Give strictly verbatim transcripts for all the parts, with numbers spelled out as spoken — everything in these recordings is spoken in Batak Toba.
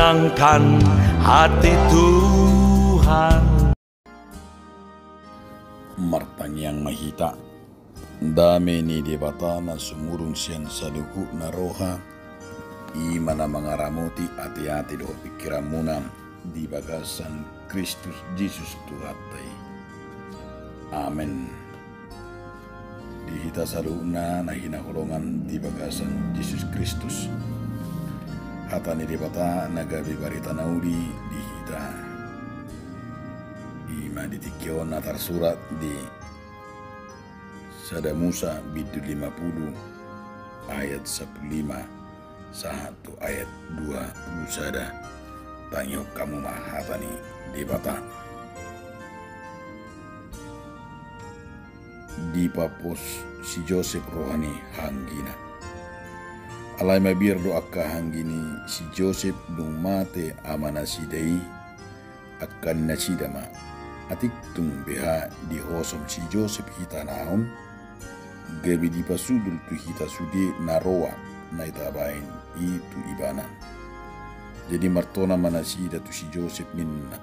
Angkan hati Tuhan. Martangiang ma hita. Dame ni Debata na sumurung sian saluhutna roha, i ma na mangaramoti ateate dohot pingkiranmuna di bagasan Kristus Jesus Tuhanta i. Amen. Di hita saluhutna na hinaholongan di bagasan Jesus Kristus, hata ni Debata na gabe barita na uli di hita, i ma di tingki on na tarsurat di Sada Musa bindu lima pulu ayat sampulu lima sahat tu ayat dua pulu sada. Tangihon hamu ma hata ni Debata. Dipapos si Josep roha ni haanggina. Alai mabiar do angka haanggi ni si Josep dung mate amanasida i. Angka ninna nasida ma, atik tung beha dihosom si Josep hita na on, gabe dipasudul tu hita sude na roa na tabaen i tu ibana. Jadi martona ma nasida tu si Josep, ninna,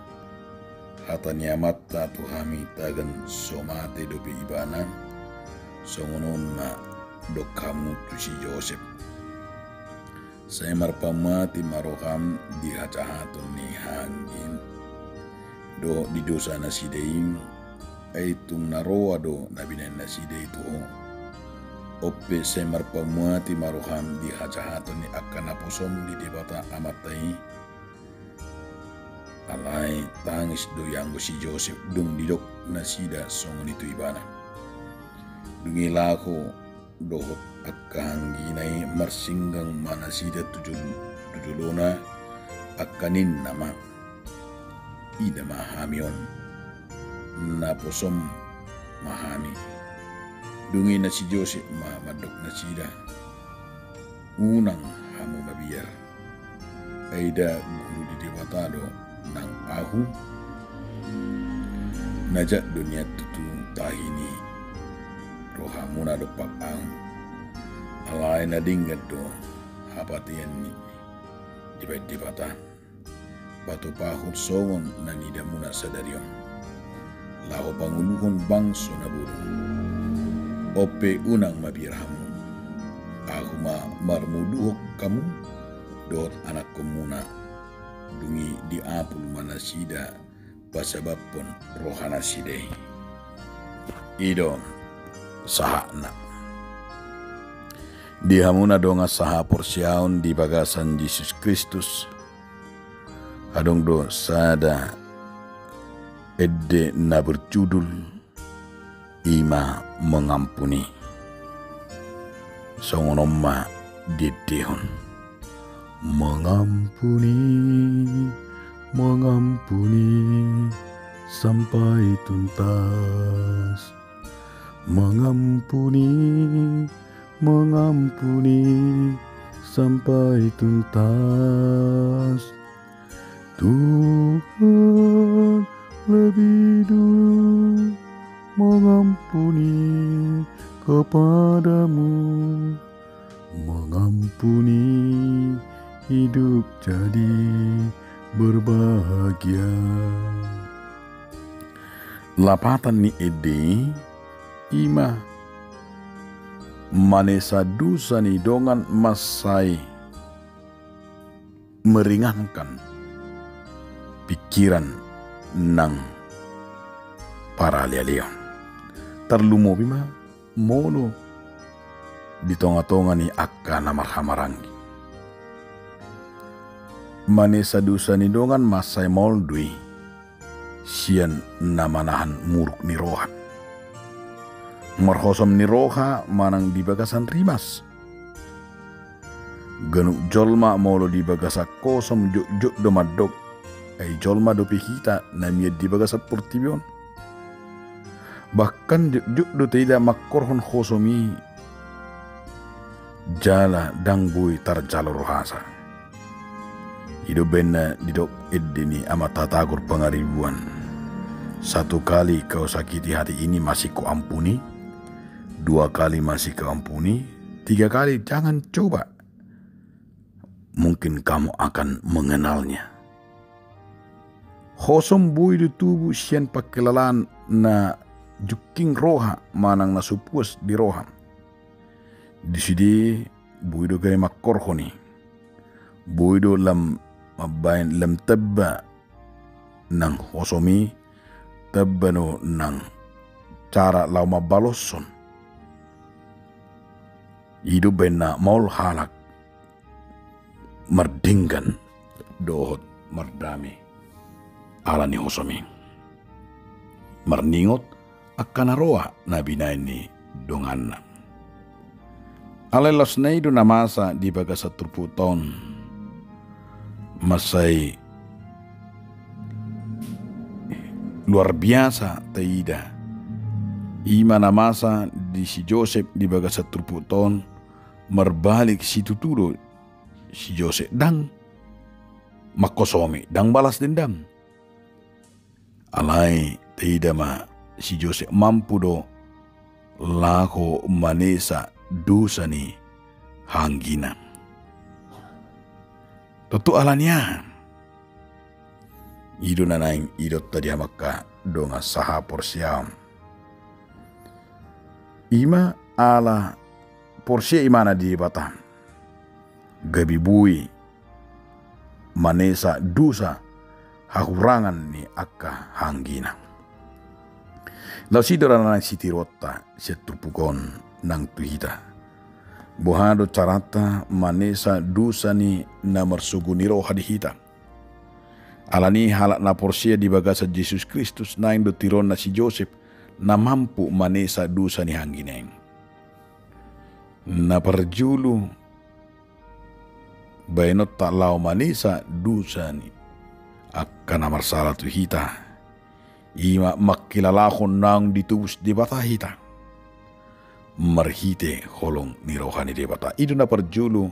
hata ni amanta tu hami tagan so mate dope ibana, songon on ma dok hamu tu si Josep. Sai marpamuati ma roham di hajahaton ni haanggim dohot di dosa nasida i, ai tung na roa do na binaen nasida i tu ho. On pe sai marpamuati ma roham di hajahaton ni angka naposom di Debata amanta i. Alai tangis do i anggo si Josep dung didok nasida songon i tu ibana. Dung i laho dohot angka haanggina i marsinggang ma nasida tu jol-, tu jolona, angka ninna ma, ida ma hami on, naposom ma hami. Dung i na si Josep ma mandok nasida, unang hamu mabiar. Ai da guru di Debata do nang ahu? Na jat do nian tutu tahi ni rohamuna dompak ahu. Alai na denggan do hapatean ni dibaen Debata. Patupahon songon na nidamuna sadari on, laho pangoluhon bangso na bodo. On pe unang mabiar hamu. Ahu ma marmuduhon hamu dohot anakkonmuna. Dung i diapul ma nasida pasababhon rohanasida i. I do sahatna. Di hamu na dongan sahaporseaon di bagasan Jesus Kristus, adong do sada ende na berjudul i ma mengampuni. Songon on ma diendehon. Mengampuni, mengampuni sampai tuntas. Mengampuni, mengampuni sampai tuntas. Tuhan lebih dulu mengampuni kepadamu. Mengampuni hidup jadi berbahagia. Lapatan ni ende i ma manesa dosa ni dongan mansai meringankan pingkiran nang paralealeon. Tarlumobi ma molo di tongatonga ni angka na marhahamaranggi. Manesa dosa ni dongan mansai maol do i sian na manahan muruk ni roha. Marhosom ni roha manang di bagasan rimas. Ganup jolma molo di bagasan hosom jotjot do mandok, ai jolma dope hita na mian di bagasan portibi on. Bahkan jotjot do taida mangkorhon hosom i jala ndang boi tarjalo rohasa. I do umbahen na didok ende ni Amanta Tagor Pangaribuan. Satu kali kau sakiti hati ini masih ku ampuni, dua kali masih ku ampuni, tiga kali jangan coba mungkin kamu akan mengenalnya. Hosom boi do tubu sian pangkilalaan na jungking roha manang na so puas di roha. Disi do boi do gabe mangkorhon i. Boi do lam mambaen lam tamba nang hosom i, tamba do nang cara laho mambaloshon. I do baen na maol halak mardenggan dohot mardame ala ni hosom i. Marningot angka na roa na binaen ni donganna. Alai laos na i do na masa di bagasan turpukta on. Mansai luar biasa taida. I ma na masa di si Josep di bagasan turpukta on, marbalik situtu do si Josep, ndang manghosomi, ndang balas dendam. Alai taida ma si Josep mampu do laho manesa dosa ni haanggina. Tontu ala ni aha? I do na naeng idaonta di hamu angka dongan sahaporseaon. I ma ala porsea ibana di Debata, gabe boi manesa dosa hahurangan ni angka haanggina. Laos i do na naeng sitiruonta sian turpuk on nang tu hita. Boha do caranta manesa dosa ni na marsogo ni roha di hita? Ala ni i halak na porsea di bagasan Jesus Kristus naeng do tiruonna si Josep na mampu manesa dosa ni haanggina i. Na parjolo, baenonta laho manesa dosa ni angka na marsala tu hita, i ma mangkilalahon naung ditobus Debata hita marhite holong ni roha ni Debata. I do na parjolo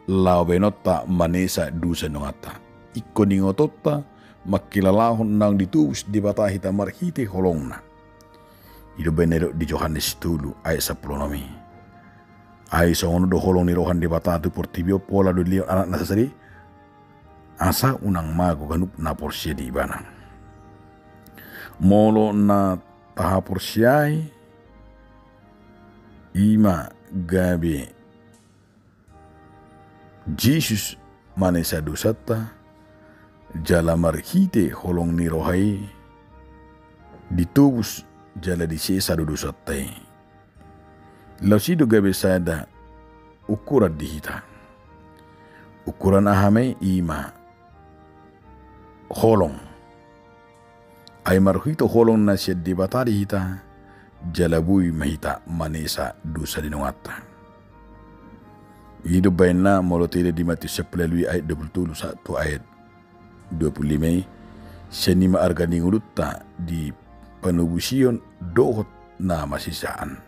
laho baenonta manesa dosa ni donganta. Ingkon ingotonta mangkilalahon naung ditobus Debata hita marhite holongna. I do baen na didok di Johannes tolu ayat sampulu onom i. Ai songon on do holong ni roha ni Debata tu portibi on, pola do dilehon Anakna sasada i, asa unang mago ganup na porsea di Ibana. Molo na tahaporseai, i ma gabe Jesus manesa dosanta, jala marhite holong ni roha i ditobus jala disesa do dosanta i. Laos i do gabe sada ukuran di hita. Ukuran aha ma i? I ma holong. Ai marhite holong na sian Debata do hita, jala boi ma hita manesa dosa ni donganta. I do baenna molo taida di Matius sampulu ualu ayat dua pulu tolu sahat tu ayat dua pulu lima i, sian i ma arga ni ngolunta di panobusion dohot na masesaan.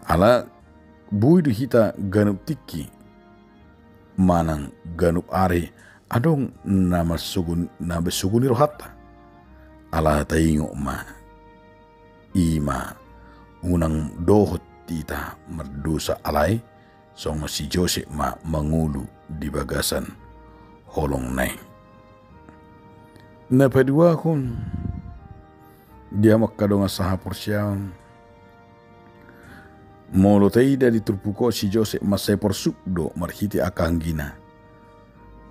Ala boi do hita ganup tingki manang ganup ari adong na marsogo, na marsogo ni rohanta. Ala taingot ma, i ma unang dohot hita mardosa, alai songon si Josep ma mangolu di bagasan holongna i. Na paduahon, di hamu angka dongan sahaporseaon, molo taida di turpuk on, si Josep mansai porsuk do marhite angka anggina.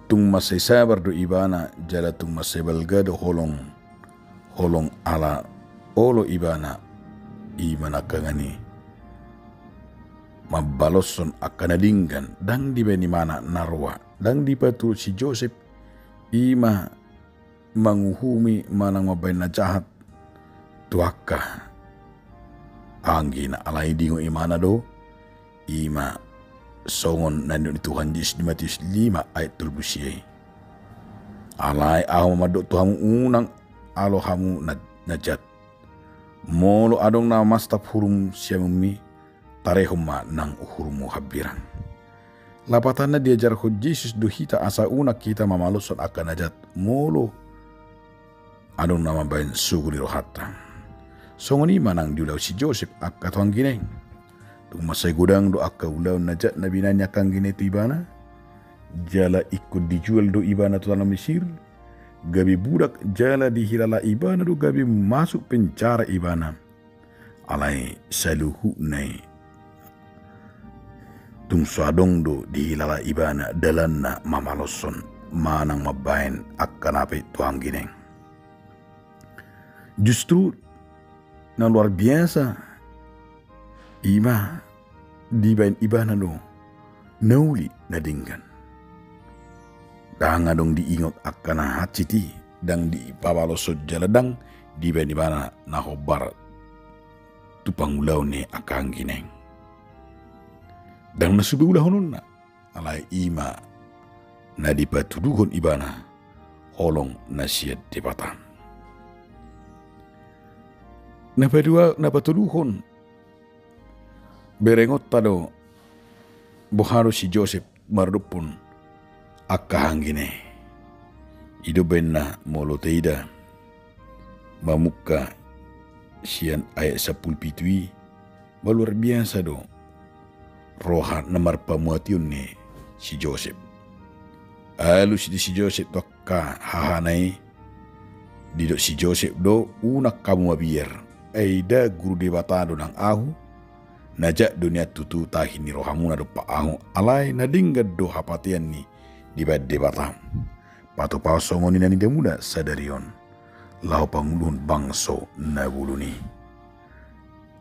Tung mansai sabar do ibana, jala tung mansai balga do holong, holong ala olo ibana i manangkangan i mambaloshon angka na denggan. Ndang dibaen ibana na roa, ndang dipaturut si Josep i ma manguhumi manang mambaen na jahat tu angka anggina. Alai diingot ibana do, i ma songon na nidok ni Tuhan Jesus di Matius lima ayat tolu pulu sia i. Alai ahu ma mandok tu hamu, unang alo hamu na, na jat. Molo adong na mastap hurum siamunmi, tarehon ma nang uhurmu hambirang. Lapatanna diajarhon Jesus do hita asa unang hita mamaloshon angka na jat molo adong na mambaen sogo ni rohanta. Songon i ma nang diulahon si Josep angka tu anggina i. Tung mansai godang do angka ulaon na jat na binaen ni angka anggina i tu ibana, jala ingkon dijual do ibana tu tano Misir, gabe budak jala dihilala ibana do gabe masuk penjara ibana. Alai saluhutna i tung so adong do dihilala ibana dalanna mamaloshon manang mambahen angka na pe tu anggina i. Justru na luar biasa i ma dibahen ibana do na uli na denggan. Ndang adong diingot angka na hansit i, ndang dipamaloshon jala ndang dibahen ibana na hombar tu pangulaon ni angka anggina i. Ndang na so be ulahononna, alai i ma na dipatuduhon ibana holong na sian Debata. Na padua, na patoluhon, berengonta do boha do si Josep mardophon angka anggina i. I do bahenna molo taida mamungka sian ayat sampulu pitu i, ba luar biasa do roha na marpamuation ni si Josep. Alus di si Josep tu angka hahana i, didok si Josep do, unang hamu mabiar, ai da guru Debata do nang ahu. Na jak do nian tutu tahi ni rohamuna dompak ahu, alai na denggan do hapatean ni dibahen Debata. Patupahon songon i na nidamuna sadari on, laho panguluhon bangso na bulung i.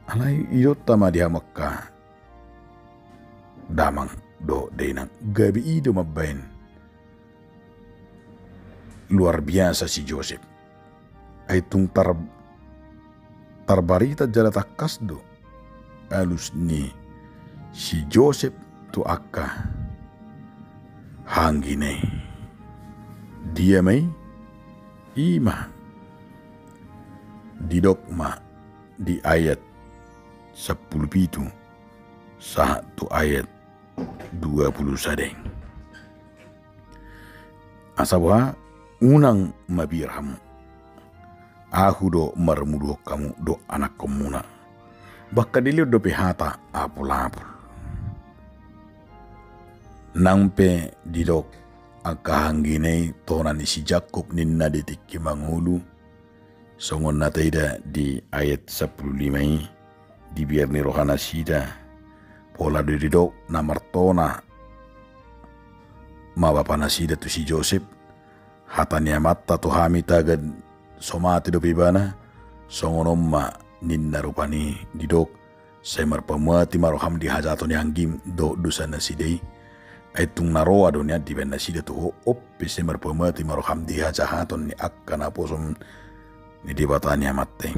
Alai idaonta ma di hamu angka damang dohot dainang, gabe i do mambahen luar biasa si Josep. Ai tung tar-, tarbarita jala tangkas do alus ni si Josep tu angka anggina i. Dia ma i? I ma didok ma di ayat sampulu pitu sahat tu ayat dua pulu sada i. Asa boha, unang mabiar hamu. Ahu do marmuluhon hamu dohot anakkonmuna. Bangka dilehon dope hata apul-apul. Nang pe didok angka anggina i tona ni si Jakkob ninna di tingki mangolu, songon na taida di ayat sampulu lima i, dibiar ni roha nasida. Pola do didok na martona ma bapa nasida tu si Josep, hata ni amanta tu hami tagan so mate dope ibana, songon on ma ninna rupani didok, sai marpamuati ma roham di hajahaton ni anggim dohot dosa nasida i. Ai tung na roa do nian dibahen nasida tu ho, on pe sai marpamuati ma roham di hajahaton ni angka naposo ni Debata ni amanta i.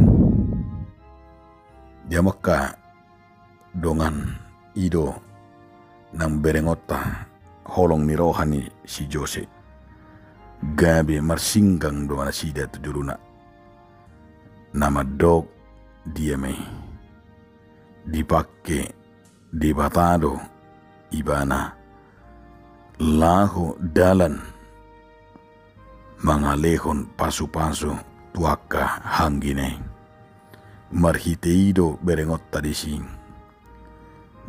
Dia ma angka dongan, i do nang berengonta holong ni roha ni si Josep. Gabe marsinggang do nasida tu jolona. Na mandok dia ma i? Dipangke Debata do ibana laho dalan mangalehon pasupasu tu angka anggina i. Marhite i do berengonta disi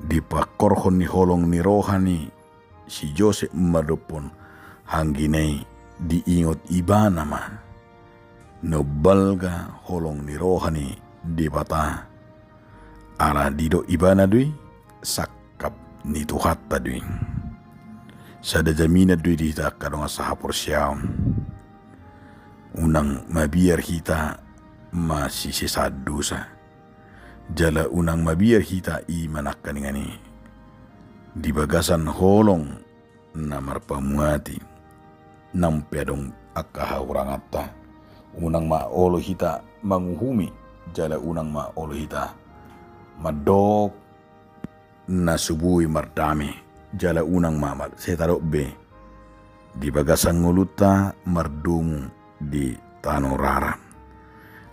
dipangkorhon ni holong ni roha ni si Josep mandophon anggina i, diingot ibana ma na umbalga holong ni roha ni Debata. Ala didok ibana do i, sangkap ni Tuhanta do i. Sada jaminan do i di hita angka dongan sahaporseaon. Unang mabiar hita masisesaan dosa. Jala unang mabiar hita i ma nangkaningan i di bagasan holong na marpamuati. Nang pe adong angka hahuranganta, unang ma olo hita manguhumi, jala unang ma olo hita mandok na so boi mardame, jala unang ma, ma sai tadok be di bagasan ngolunta mardomu di tano rara.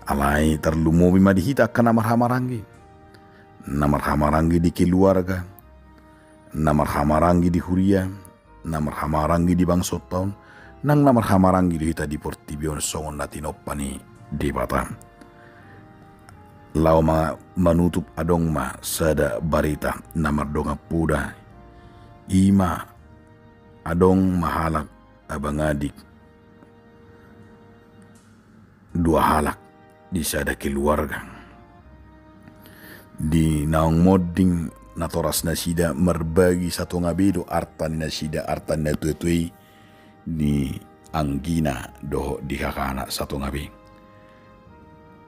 Alai tarlumobi ma di hita angka na marhahamaranggi. Na marhahamaranggi di keluarga, na marhahamaranggi di huria, na marhahamaranggi di bangsonta on, nang na marhahamaranggi do hita di portibi on songon na tinompa ni Debata. Laho ma manutup, adong ma sada barita na mardongan poda, i ma Adong ma halak abang adik dua halak di sada keluarga. Di naung monding natoras nasida marbagi satonga be do arta ni nasida, arta ni natuatua i, di anggina dohot di hahana satonga be.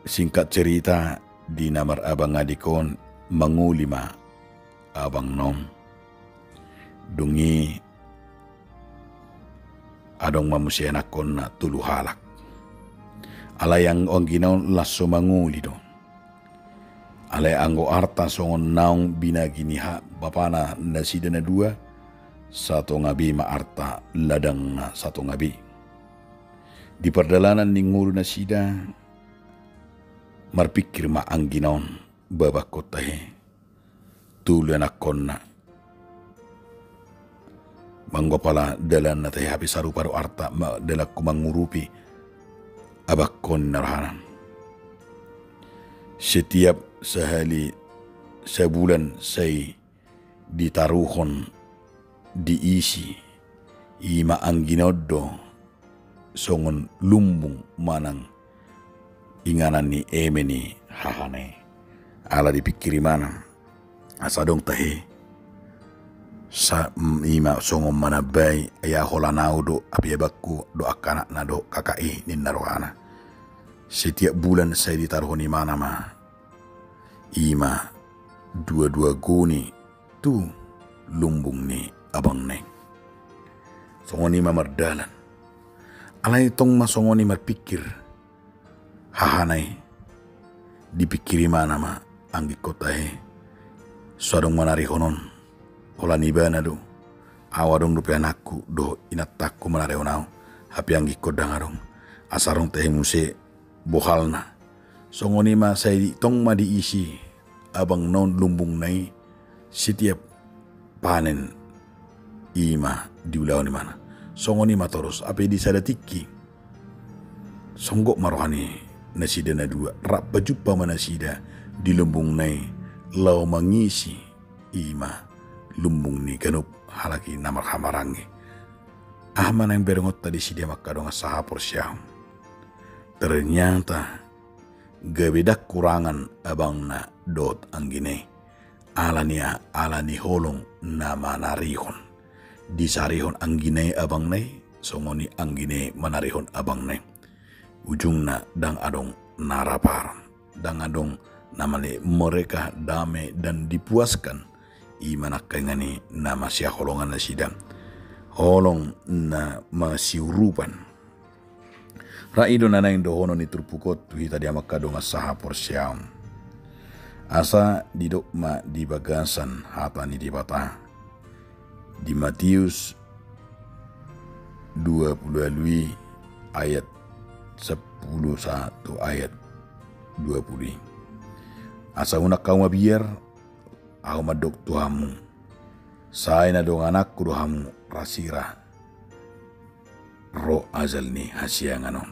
Singkat cerita, di na marabang adik on mangoli ma abangna on. Dung i adong ma muse anakkonna tolu halak. Alai ang-, anggina on laos so mangoli do. Alai anggo arta songon naung binagi ni ha-, bapana nasida na dua, satonga be ma arta ladangna satonga be. Di pardalanan ni ngolu nasida, marpingkir ma anggina on, ba abangkon tahe, tolu anakkonna. Manggo pala dalanna tahe, hape sarupa do arta ma-, dalanku mangurupi abangkon, ninna rohana. Setiap sahali sabulan sai ditaruhon, diisi, i ma anggina on do songon lumbung manang inganan ni eme ni hahana i. Ala dipingkiri ma na, asa adong tahe, sa-, m-, i ma songon manambai, ia holan au do, hape abangku do angka anakna do kakak i, ninna rohana. Setiap bulan sai ditaruhon imana ma, i ma dua-dua goni tu lumbung ni abangna i. Songon i ma mardalan. Alai tong ma songon i marpingkir hahana i, dipingkiri ma na ma, anggingkon tahe, so adong manarihon on, holan ibana do. Au adong dope anakku dohot inantangku manarihon au, hape anggingkon ndang adong. Asa adong tahe muse bohalna. Songon i ma sai di-, tong ma diisi abangna on lumbungna i, setiap panen i ma diulahon imana. Songon i ma torus, hape di sada tingki songgop ma roha ni nasida na dua, rap pajumpa ma nasida di lumbungna i, laho mangisi i ma lumbung ni ganup halak i na marhahamaranggi. Aha ma naeng berengonta disi di angka dongan sahaporseaon? Ternyata gabe ndang hurangan abangna dohot anggina i. Ala ni a-, ala ni holong na manarihon. Disarihon anggina i abangna i, songon i anggina i manarihon abangna i. Ujungna ndang adong na rap aron, ndang adong na male, mereka damai dan dipuaskan. I ma nangkaningan i na masihaholongan nasida. Holong na masiurupan. Ra i do na naeng dohonon ni turpuk on tu hita di angka dongan sahaporseaon. Asa didok ma di bagasan hata ni Debata di Matius dua pulu ualu i ayat sampulu sahat tu ayat dua pulu i. Asa unang hamu mabiar, Ahu mandok tu hamu, sai na dongananku do hamu rasirang ro ajal ni hasiangan on.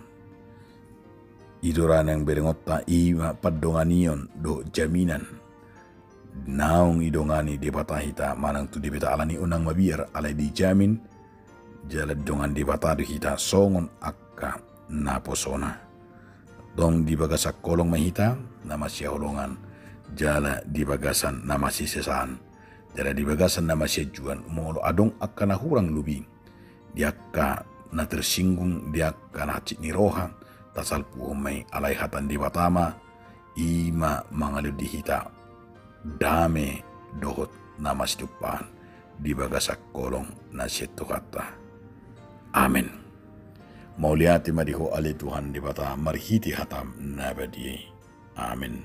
I do ra naeng berengonta, i ma pandonganion dohot jaminan naung didongani Debata hita manang tu Debata. Alani unang mabiar, alai dijamin jala didongani Debata do hita songon angka naposona. Tong di bagasan holong ma hita na masihaholongan, jala di bagasan na masisesaan, jala di bagasan na masianjuan. Molo adong angka na hurang lobi di angka na tersinggung, di angka na hansit ni roha, tasalpuhon ma i, alai hata ni Debata ma i ma mangalehon di hita dame dohot na masitumpahan di bagasan holong na sian Tuhanta. Amen. Mauliate ma di Ho ale Tuhan Debata, marhite hataM na badia i. Amen.